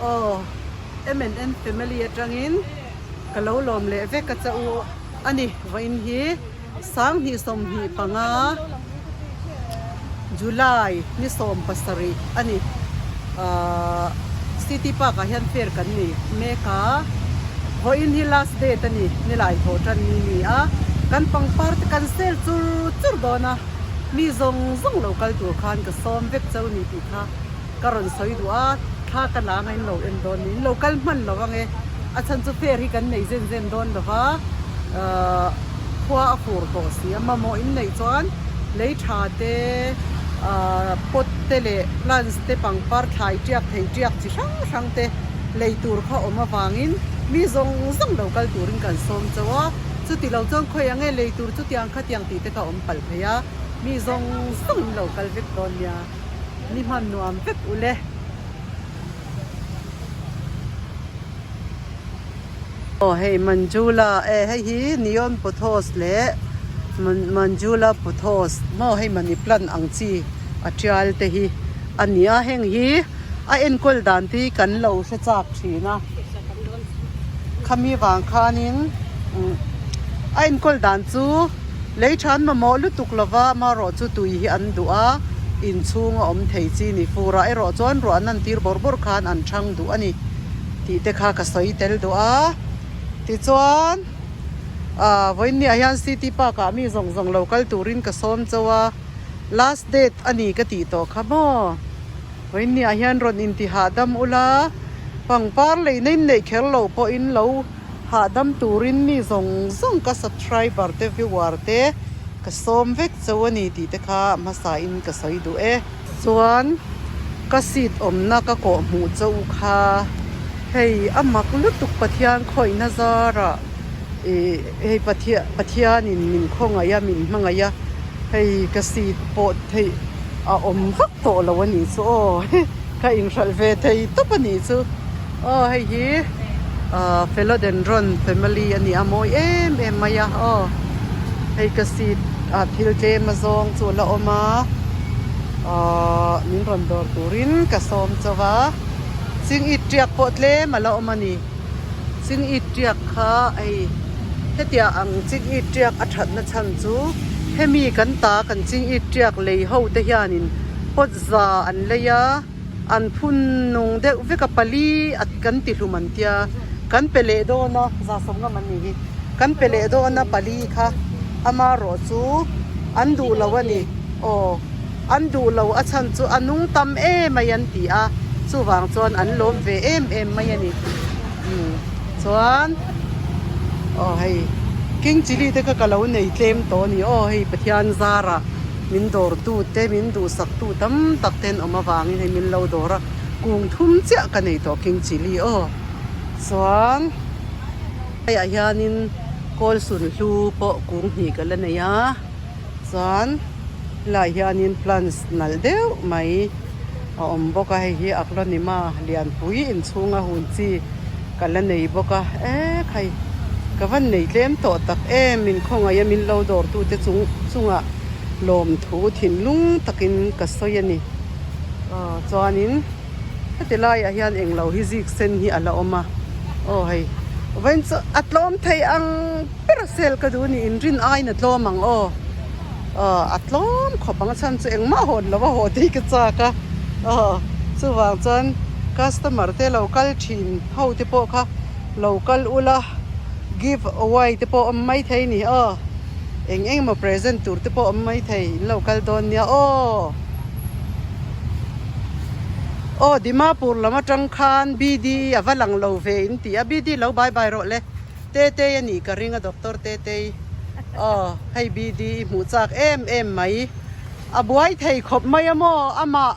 Aw MNN family atangin ka lo lawm leh vek a che u a ni. Vawiin hi 2025 July ni 17 a ni. Ahh City Park ah hian fair kan nei mek a, vawiin hi last date a ni, nilai thawh tan ni ni a, kan pangpar te kan sel chur chur dawn a, mi zawng zawng lo kal tur khan ka sawm vek cheu ni tih kha ka rawn sawi duh a, thla ka la anga in lo en dawn ni, in lo kal hman lo ange, a chhan chu fair hi kan nei zen zen dawn lo va, ahh khua a fur tawh si a, mamawh in neih chuan lei tha te ahh pot te leh plants te pangpar thlai tiak thei tiak chi hrang hrang te lei tur kha awm avangin mi zawng zawng lo kal turin kan sawm chauh a, chuti lo chuan khawi ange lei tur chutiang khatiang tih te kha awm palh thei a, mi zawng zawng in lo kal vek dawn nia. Ni hman nuam vek u le. Aw hei Manjula e hei hi Neon Pothos leh Manjula Pothos maw hei money plant ang chi a tial te hi a ni a heng hi a enkawl dan te hi kan lo hre chak thin a khami vang khanin a enkawl dan chu. Lei than mamawh lutuk lova amaherawh chu tui hi an duh a, inchhung a awm thei chi ni. Furah erawh chuan ruah nan tir bawrh bawrh khan an thang duh a ni tih te kha ka sawi tel duh a. Tichuan ah vawiinniah hian City Park ah mi zawng zawng lo kal turin ka sawm chauh a, last date a ni ka tih tawh kha maw. Vawiinniah hian rawn inti hahdam ula, pangpar leina inneih kher loh pawhin lo. Hahdam turin mi zawng zawng ka subscriber te viewer te ka sawm vek chauh a ni tih te kha hmasa in ka sawi duh e. Chuan ka seat awmna ka kawh hmuh chauh kha hei a mak lutuk Pathian khawihna zarah ih hei Pathian Pathianin min khawngaih a min hmangaih a hei ka seat pawh theih a awm vak tawh lo a nih chu aw ka inhralh ve thei tawp a nih chu. Aw hei hi ahh philodendron family a ni a mawi em em mai a aw hei ka seat ah thil tlem a zawng chu a la awm a ahh min rawn dawr turin ka sawm chauh a ching it tiak pawh tlem a la awm a ni ching it tiak kha hei hetiang ang ching it tiak a thatna chhan chu hemi kan ta kan ching it tiak lei ho te hianin pot za an lei a. An phun nung deuh vek a pali at kan ti hlum an tia kan pe leh dawn a za sawm ngam an nih hi kan pe leh dawn a pali kha ama rawh chu an duh lo a ni aw an duh lo a chhan chu a nung tam em mai an ti a chuvang chuan an lawm ve em em mai a ni umm chuan aw hei king chilli te kha ka lo nei tlem tawh a ni aw hei Pathian zarah. Min dawrtu te, min duhsaktu tam tak ten awm avangin hei min lo dawr a, kung thum chiah ka nei tawh King Chilli aw. Chuan hei ah hianin kawl sunhlu pawh kung hnih ka la nei a, chuan helaiah hianin plants nalh deuh mai a awm bawk a, hei hi Aglaonema lianpui inchhunga hun chi ka la nei bawk a, ek hei ka van nei tlem tawh tak em min khawngaih a min lo dawrtu te chung chungah lawmthu thinlung takin ka sawi a ni aw chuanin heti laiah hian englo hi zik sen hi a la awm a aw hei vawiin chu a tlawm thei ang ber a sel ka duh a ni inrin aiin a tlawm ang aw aw a tlawm khawp ang a chhan chu engmah hawn lo a haw tih ka chak a aw chuvang chuan customer te lo kal thin ho te pawh kha lo kal ula give away te pawh awm mai thei a ni aw eng eng emaw present tur te pawh awm mai thei in lo kal dawn nia aw aw Dimapur lam atang khan B_D a va lang lo ve in ti a B_D lo bye bye rawh le. Tetei a nih ka ring a Doctor Tetei aw hei BD i hmuh chak em em mai a buai thei khawp mai a maw amah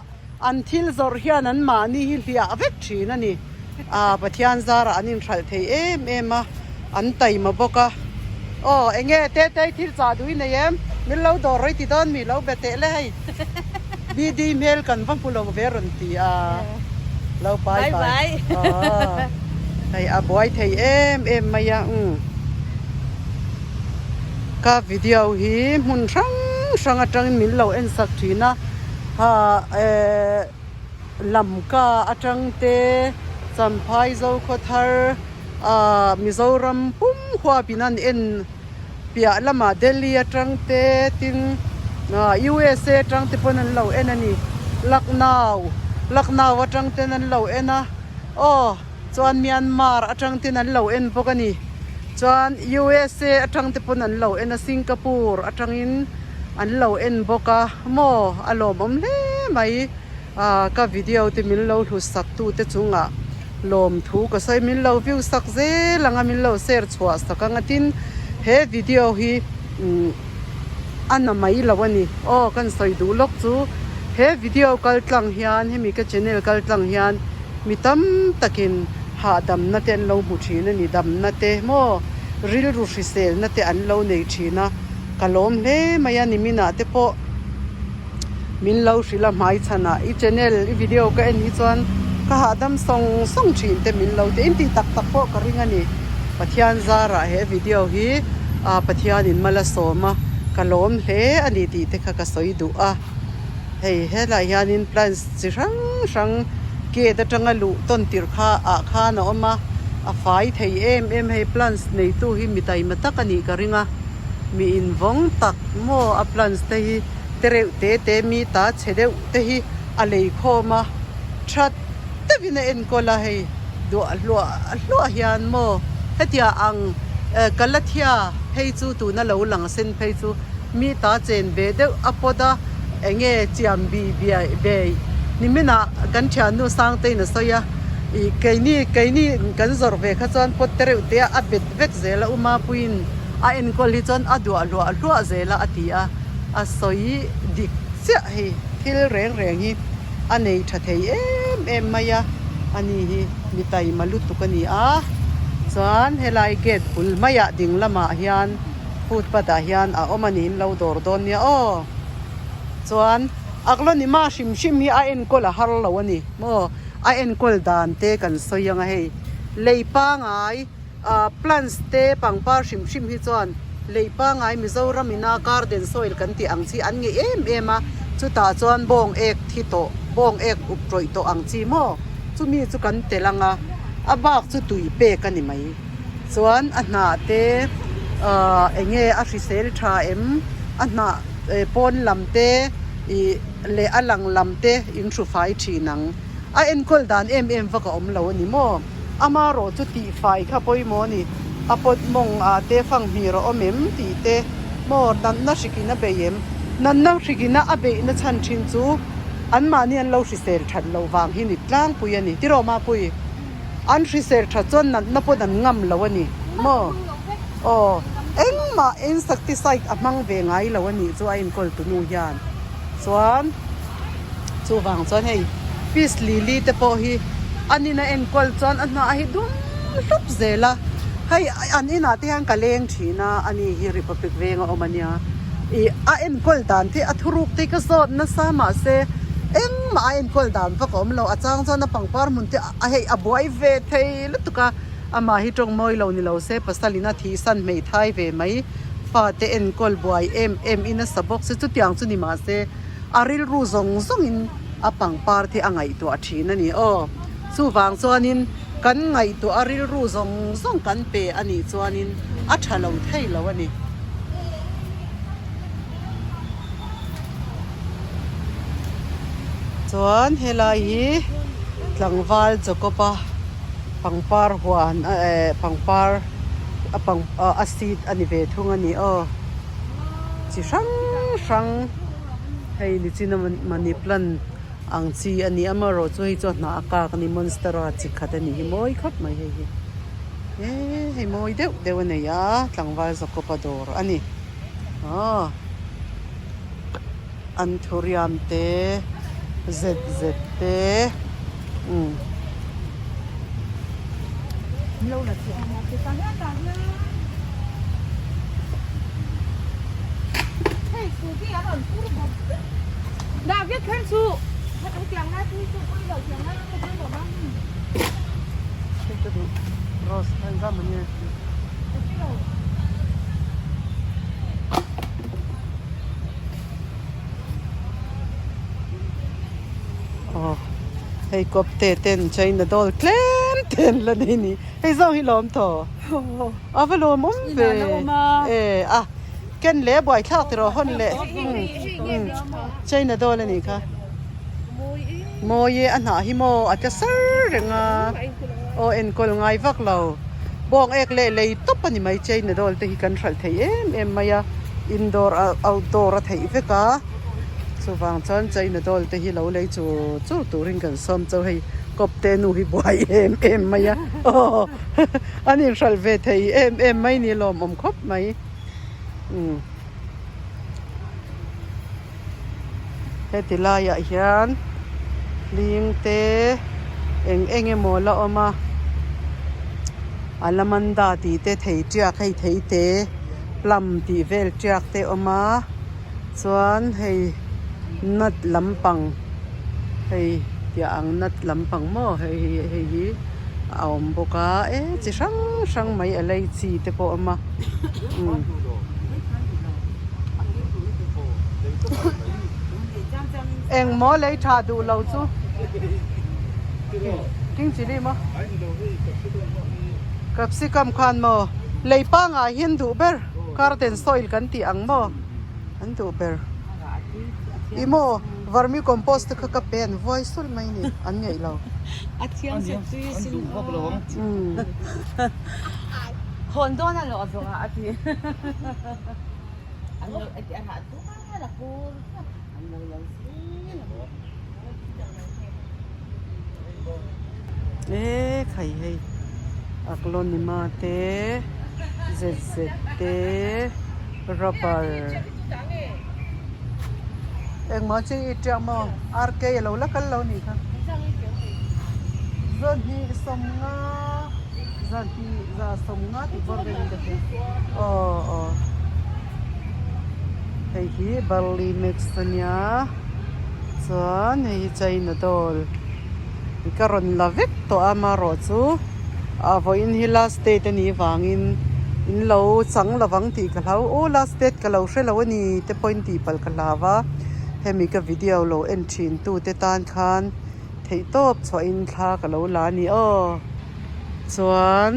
an thil zawrh hian an mahni hi hliah vek thin a ni a Pathian zarah an inhralh thei em em a an taima bawk a aw enge Tetei thil chah duh i nei em min lo dawr rawih ti dawn mi lo be teh le hei BD hmel kan va hmu lo ve rawn ti a lo pai pai aw hei a buai thei em em mai a umm ka video hi hmun hrang hrang atangin min lo en sak thin a ha eh lamka atang te. Champhai Zokhawthar ah Mizoram pum huapin an en piah lamah Delhi atang te tin ah USA atang te pawn an lo en a ni Lucknow Lucknow atang ten an lo en a aw chuan Myanmar atang ten an lo en bawk a ni chuan USA atang te pawn an lo en a Singapore atangin an lo en bawk a maw a lawmawm hle mai. Ahh ka video te min lo hlut sak tu te chungah lawmthu ka sawi min lo view sak zel ang a min lo share chhuah sak ang a tin he video hi umm a na mai lo a ni aw kan sawi duh lawk chu he video kal tlang hian hemi ka channel kal tlang hian mi tam takin hahdamna te an lo hmu thin a ni damna te maw rilru hriselna te an lo nei thin a ka lawm hle mai a niminah te pawh. Min lo hrilh a hmai chhanah i channel i video ka en hi chuan ka hahdam sawng sawng thin te min lo ti in tih tak tak pawh ka ring a ni. Pathian zarah he video hi ah Pathianin mal a sawm a ka lawm hle a ni tih te kha ka sawi duh a. Hei helai hianin plants chi hrang hrang gate atanga luh tawn tirh kha ah khan a awm a, a fai thei em em hei plants neitu hi mi taima tak a nih ka ring a. Mi invawng tak maw a plants te hi te reuh te te mi ta chhe deuh te hi a lei khawm a tha deuhin a enkawl a hei duah hluah hluah hian maw hetia ang kalathia phei chu tuna lo lang sen phei chu mi ta chen ve deuh a pawt a eng nge chiam bi biai bei niminah kan thiannu Sangtein a sawi a ih keini keini kan zawrh ve kha chuan pawt te reuh te a a bet vek zel a uma puiin a enkawl hi chuan a duah hluah hluah zel a a ti a a sawi dik chiah hei thil reng reng hi a nei tha thei em em mai a ani hi mi taima lutuk a ni a chuan helai gate bul maiah ding lamah hian footpath ah hian a awm a niin lo dawr dawn nia aw chuan Aglonema hrim hrim hi a enkawl a har lo a ni maw a enkawl dan te kan sawi ang a hei lei pangai. Ahh plants te pangpar hrim hrim hi chuan lei pangai Mizoram ina garden soil kan tih ang chi an ngeih em em a, chutah chuan bawng ek thi tawh bawng ek up tawih tawh ang chi maw chumi chu kan tel ang a, a bak chu tui pek a ni mai. Chuan a hnah te ahh eng nge a hrisel tha em a hnah pawn lam te ih leh a lang lam te in hru fai thin ang. A enkawl dan em em vak a awm lo a ni maw? Amarawh chu tihfai kha pawimawh a ni. A pawt mawng ah te fang hmir a awm em tih te maw natna hrikin a bei em? Natna hrikina a beihna chhan thin chu anmahni an lo hrisel that loh vang hi ni tlangpui a ni. Tiraw Mapui? An hrisel that chuan natna pawn an ngam lo a ni maw? Aw, engmah insecticide a hmang ve ngai lo a nih chu a enkawl tunu hian chuan. Chuvang chuan hei peace lily te pawh hi an ina enkawl chuan a hnah hi dum hlup zel a, hei an inah te hian ka leng thin a, ani hi Republic venga awm a nia ih a enkawl dan te a thuruk te hi ka zawt nasa mahse engmah a enkawl dan vak a awm lo, a chang chuan a pangpar hmun te a hei a buai ve thei lutuk a, amah hi tawng mawi lo ni lo se pasal in a thihsan hmeithai ve mai fate enkawl buai em em in a sa bawk se chutiang chu ni mahse. A rilru zawng zawngin a pangpar te a ngaihtuah thin a ni aw. Chuvang chuanin kan ngaihtuah a rilru zawng zawng kan pe a nih chuanin a tha lo thei lo a ni. Chuan helai hi tlangval Jacob-a pangpar huan eh pangpar a pang a seat a ni ve thung a ni aw. Chi hrang hrang hei nichina money plant ang chi a ni a amaherawh chu hei chu a hnah a kak a ni monstera chi khat a ni hi mawi khawp mai hei hi eee hei mawi deuh deuh a nei a tlangval Jacob-a dawr a ni aw anthurium te zet zet te umm. Aw hei kawp te ten china doll tlem. te an la nei ni. Hei zawng hi lawm thaw. A va lawm awm ve. E a ken leh buaithlak tiraw hawn leh. China doll a nih kha. Mawi e a hnah hi maw a tla sar reng a. Aw enkawl ngai vak lo. Bawng ek leh lei tawp a ni mai China doll te hi kan hralh thei em em mai a. Indoor outdoor a theih vek a. Chuvang chuan China doll te hi lo lei chur chur turin kan sawm chauh hei kawp te nu hi buai em em mai a aw an inhralh ve thei em em mai ni lawmawm khawp mai umm heti laiah hian hling te eng eng emaw la awm a alamanda tih te thei tiak hei thei te plum tih vel tiak te a awm a. Chuan hei nut lampang hei tiah ang nut lampang maw hei hi hei hi a awm bawk a e chi hrang hrang mai a lei chi te pawh a awm a umm. Engmaw lei tha duh lo chu king chilli maw capsicum khan maw lei pangai hian duh ber. Garden soil kan tih ang maw an duh ber. I maw vermi compost te kha ka pe an vuai sul mai ni an ngeih lo. A thiang se tui sin aw. Hawn dawn a lawh zawh ah a ti. An lo a ti a rah tual a kur an lo lo zel a. E khai hei aglonema te zet zet te rubber engmaw chi i tiang maw RK a lo la kal lo nih kha zahnih sawmnga zahnih za sawmnga tih pawh vel in ka hria aw aw hei hi barley mix ania. Chuan hei hi china doll ka rawn la vek tawh a amaherawh chu ah vawiin hi last date a nih vangin in lo chang lovang tih ka hlau aw last date ka lo hre lo a ni te pawhin tih palh ka hlau a hemi ka video lo en thin tu te tan khan theih tawp chhuahin thla ka lo la a ni aw chuan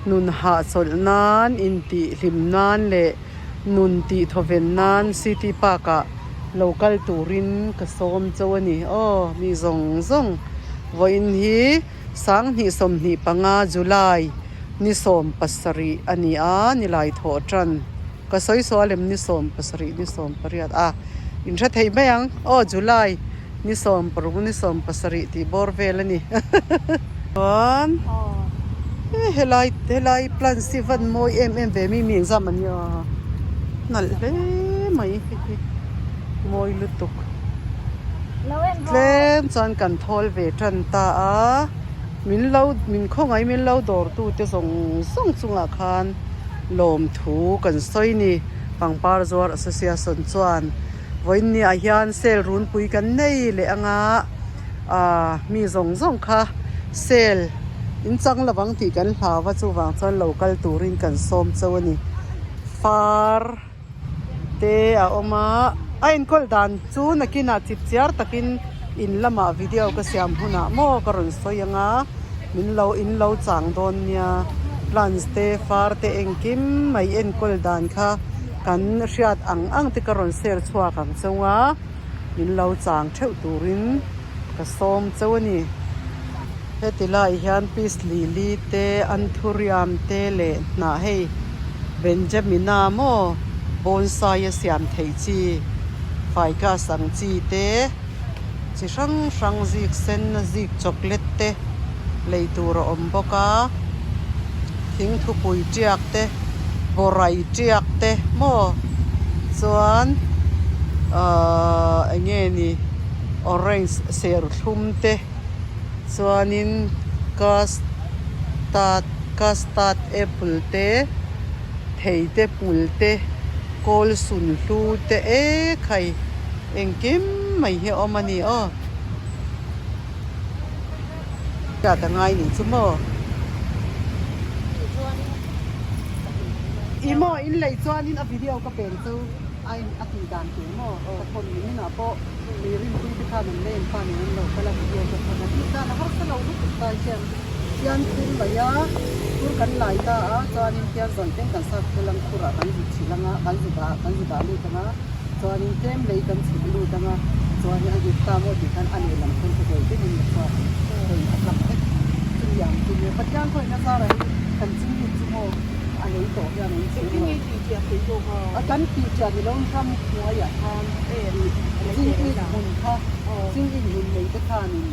nun hahchawlh nan intih hlim nan leh. Nun tih thawven nan City Park ah lo kal turin ka sawm chauh a ni. Aw mi zawng zawng vawiin hi sanghnih 25 July ni 17 a ni a, nilai thawh tan ka sawi sual em ni 17 ni 18 a in hre thei mai ang aw July ni 16 ni 17 tih bawr vel a ni. Chuan helai helai plants hi van mawi em em ve mi mi engzam an nia nalh hle mai hei hi mawi lutuk tlem chuan kan thawl ve tan ta a min lo min khawngaih min lo dawr tu te zawng zawng chungah khan lawmthu kan sawi ni pangpar zuar association chuan vawiin ah hian sale runpui kan nei leh anga. Ahh mi zawng zawng kha sale in chang lovang tih kan hlau a chuvang chuan lo kal turin kan sawm chauh a ni far te a awm a a enkawl dan chu nakinah chip chiar takin in lamah video ka siam hunah maw ka rawn sawi ang a min lo in lo chang dawn nia plants te far te engkim mai enkawl dan kha kan hriat ang ang te ka rawn share chhuak ang chauh a. Min lo chang theuh turin ka sawm chauh a ni. Heti lai hian peace lily te anthurium te leh hnah hei Benjamina maw bonsai a siam theih chi ficus ang chi te chi hrang hrang zik sen a zik chocolate te lei tur a awm bawk a thingthupui tiak te bawrai tiak te maw chuan ahh eng nge ni orange serthlum te chuanin custard custard apple te thei te hmul te kawl sunhlu te ekhai engkim mai hi a awm a ni aw. Hriat a ngai nih chu maw? I maw in lei chuanin a video ka pen chu a in a tih dan tur maw? Ka thawn min inah pawh mi rinpui te khan an len pa nen an lo kal a video ka thawn a tih dan a harsa lo lutuk tai hian. Tian khur laih a, khur kan lai ta a, chuanin tian zawn teng kan sap thul ang khurah kan zu chhilh ang a, kan zu dah kan zu dah lut ang a, chuanin tlem lei kan chhilh lut ang a, chuanin a ip ta maw tih khan a lehlam khawn chu zawi deuhin la chhuak ang, hei a tlak vek chu ni ang chu nia, Pathian khawihna zarah hi kan chingit chu maw a lei tawh hian an chhilh lo, a kan tih chiah ni lo ram hnuaiah khan chingit hmun kha chingit hmun nei te khanin.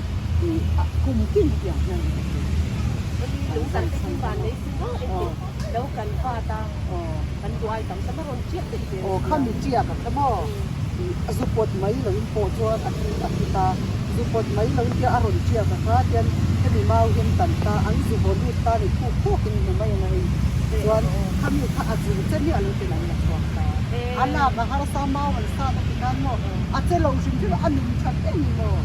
Kum tin tiang hian an ti. Lung kan te chu van nei si maw engtin lo kan vat a kan duai tam tam a rawn chiak daih zel Aw khami chiak a kha maw a zu pawt mai lo in pawh chuan a thi a thi ta zu pawt mai lo in tia a rawn chiak a kha tian hemi mau hian tan ta an zu vaw lut ta ni khuk khuk in hmu mai ang a hei chuan khami kha a zu che miah lo ten an la chhuak ta a lak a harsa mau an sat a ti khan maw a che lo hrim hrim a nun that em ni maw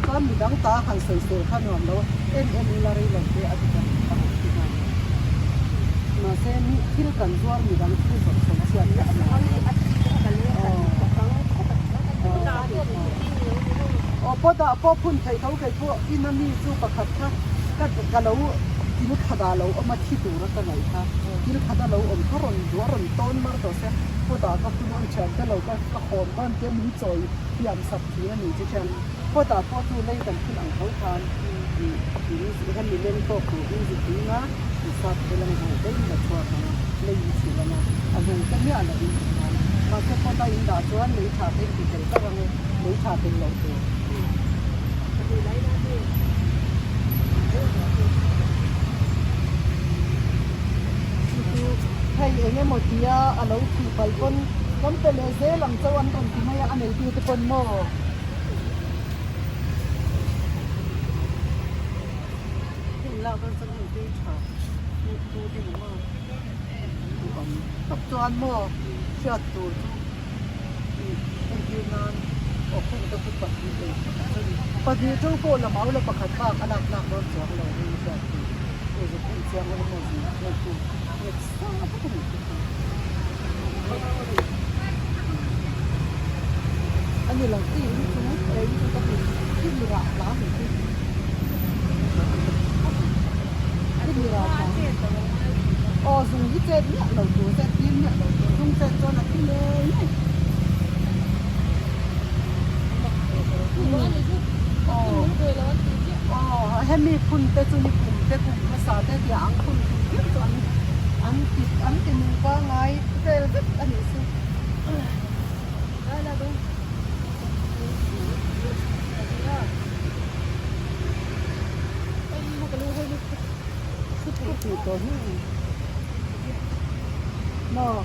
chuan midang ta han sawi sawi kha nuam lo em em ila rei lo te a ti kan a rawn ti nghal mahse mi thil kan zuar midang thu zawrh sawi chhiat kha a nuam lo aw pawt ah pawh phun thei tho kei pawh ina mi chu pakhat kha ka ka lo thil khat ah lo awm a thi tura ka ngaih kha thil khat a lo awm kha rawn duh a rawn tawn mar tawh se pawt ah ka phun a thian te lo ka ka hawn dawn tia min chawi thiam sak thin a ni chu hian phawtah pawh chu lei kan phun ang tho khan ih in hemi leng tawk tur hi zu tling a i sap te lang zawh daih in la chhuak ang a lei in chhilh ang a a zung te miah loh in ti khan mahse phawta in dah chuan lei tha te in ti tel kar ang e lei tha tel loh tur. Chu chu hei eng emaw tia a lo thih palh pawn kan pe leh zel ang chauh an rawn ti mai a, a neitu te pawn maw? Heng lak dawn chuan heng tui tha hmuh tur hi ni maw? An duh ang tak chuan maw hriat tur chu ih entir nan aw khung te chu pahnih leh pahnih to pawh la mau la pakhat bak a lak tlak dawn chuang lo hei hriat tur hei zuk en chiang ula maw zin hei chu nghet sa vek a nih chu a ni lo chi in chu ei chu ka ti chi mi rah tla a nih chu chi mi rah tla aw zung hi chet miah lo tur chet tir miah lo tur zung chet chuan a thi ngei ngei. Aw hemi phun te chu ni kum te kum hmasa te tia ang phun tum viau chu an an ti an ti nung pangai vel vek a nih chu. Maw.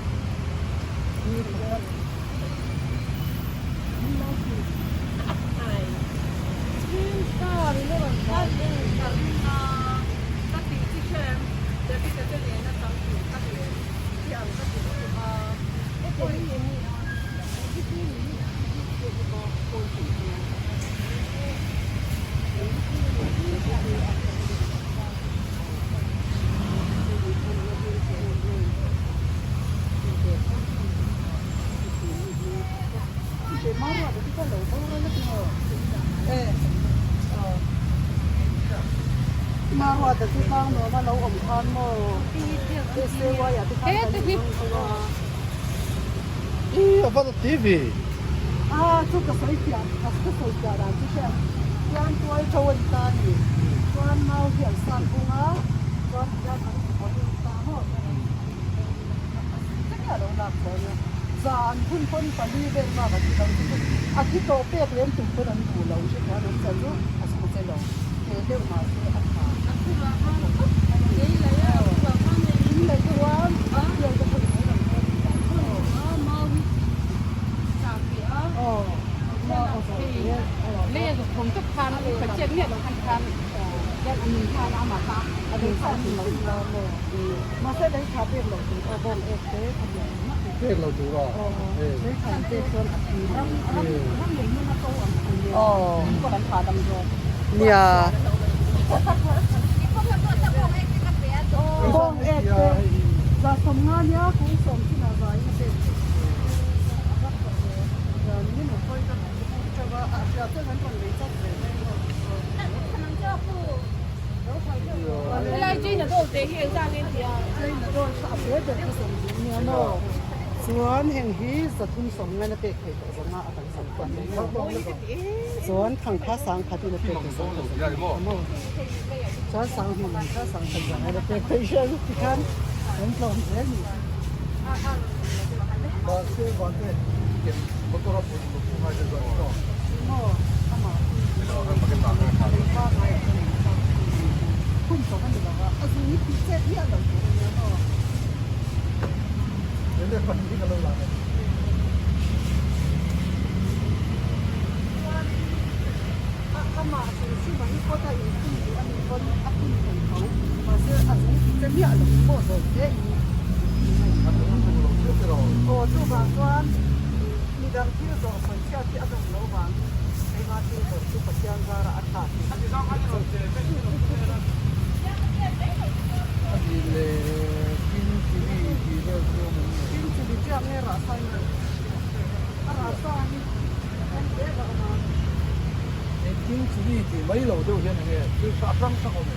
Zan hun pawn pali vel bak an ti lo chu a thi tawh pek lem tum pawn an duh lo hre khan an chan chu a chhung che lo te deuh mah se a tha a in leh chuan an pian te pawh in lo mahse lei tha pek loh tur aw bawng ek te kha pian Pek lo tur a Nia bawng ek te za sawmnga nia kung sawm chin ah vai na pek Zawlte hi engzah nge tia? China dawn kha a pe ber kha sawmhnih nia maw? Chuan heng hi zathum sawm ngaina pek theih tawh zawnga a kan sam kuah mai maw? Chuan thang kha sang khat in a pek theih zawng kha maw? Chuan sang hnih man kha sang khat zah ngaina pek theih hriat ti khan kan tlawm zel ni. Maw amah hun tawh a ni lo va, a zung hi tih chet miah lo tur a nia maw? Amah zung chhungah hi kawt a inkhung duh a nih pawn a phun thei tho, mahse a zung tih che miah lo pawh zawm hle in aw chuvang chuan midang thil zawh sawi chhiat hi a nawm lo vangin keima thil zawh chu Pathian zarah a tha tih Engtin chili tih mai lo deuh hian enge thil hrang hrang hrang awm e.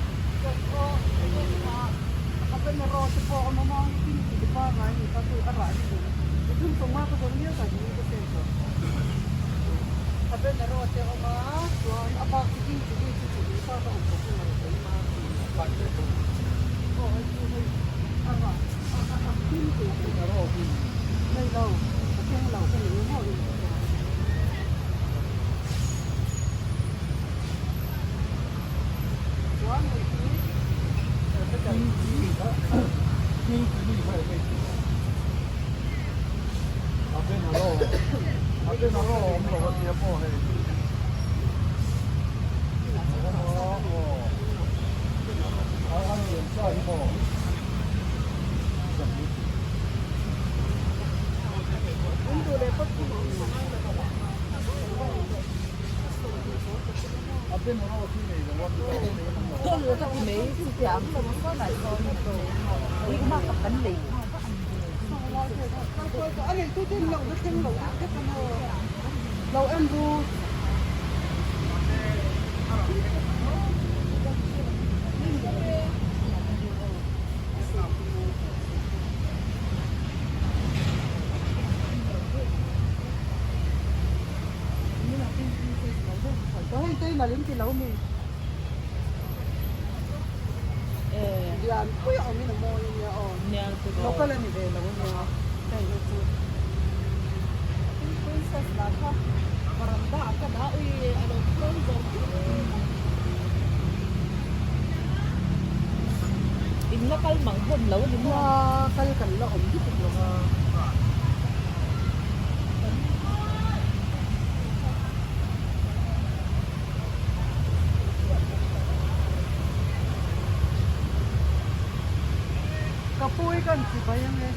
Ka pu hi kan ti bai ang e,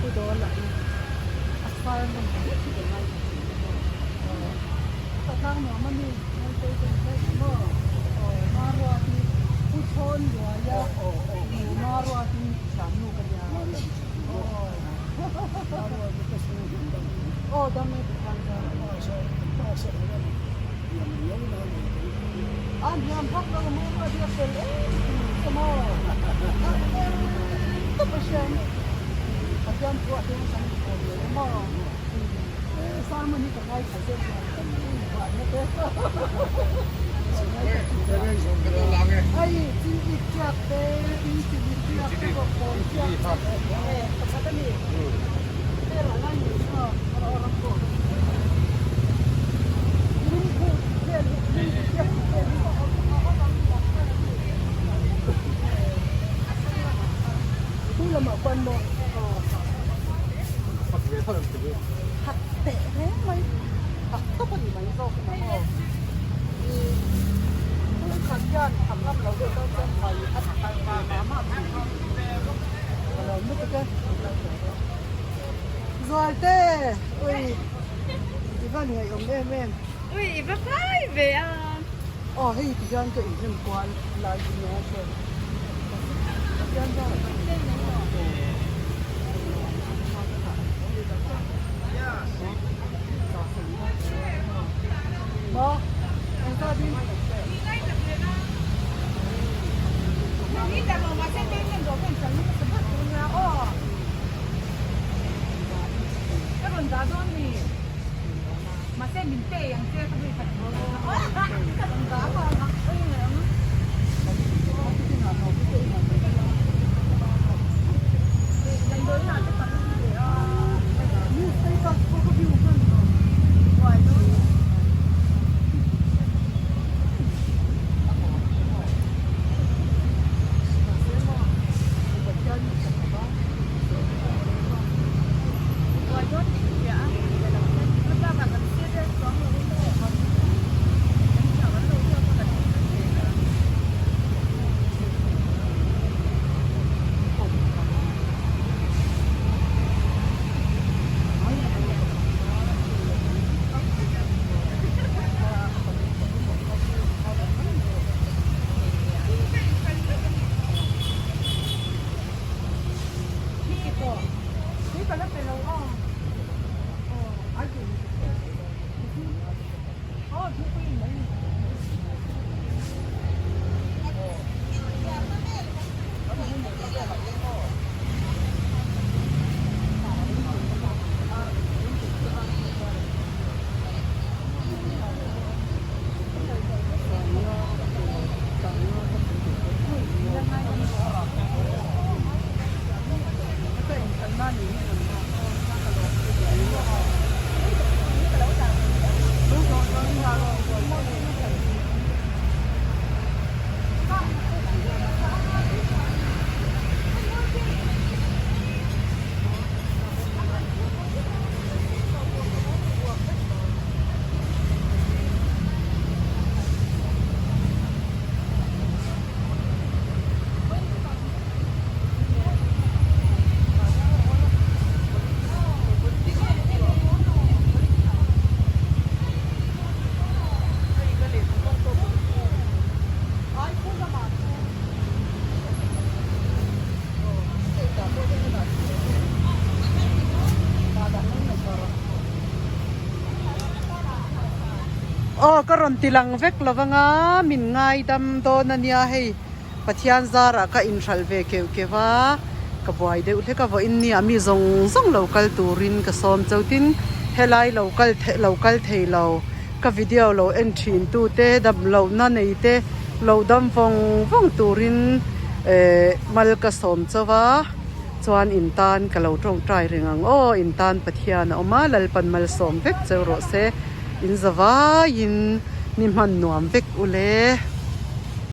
pu dawl lah hi a far hmun ang hi ka ngai ta thin a maw. Ka tlang nuam a mi, Ngaitei ten daih a maw. Aw Maruat hi Pu Chhawn Luai a nu Maruat hi thiam nu ka nia. Aw dam e Pathian chuan. A hniam vak lo maw a biak fel em em maw a em tawp a hria in Pathian thu ah hian kan inkhawm lo maw sermon hi ka ngaithla zeuh zeuh a inbuaina te hei chingit tiak te tin chili tiak te pawh kawn tiak te pakhat a ni hela lai ni chu a ram pawh Zualte! Ui! I va ngaihawm em em. Ui i va fai ve a. Aw hei ti hian ka inhnem kual lai hi nia chuan Pathian zarah ka inhnem kual Maw engzat in? Aw ka rawn ti lang vek lo vanga min ngaidam dawn a nia hei Pathian zarah ka inhralh ve keuh keuh a ka buai deuh hlek a vawiin nia mi zawng zawng lo kal turin ka sawm chauh tin helai lo kal lo kal thei lo ka video lo en thin tu te dam lohna nei te lo dam vawng vawng turin eh mal ka sawm chauh a chuan in tan ka lo tawngtai reng ang aw in tan Pathian a awm a Lalpan malsawm vek cheu rawh se in zavaiin ni hman nuam vek ule.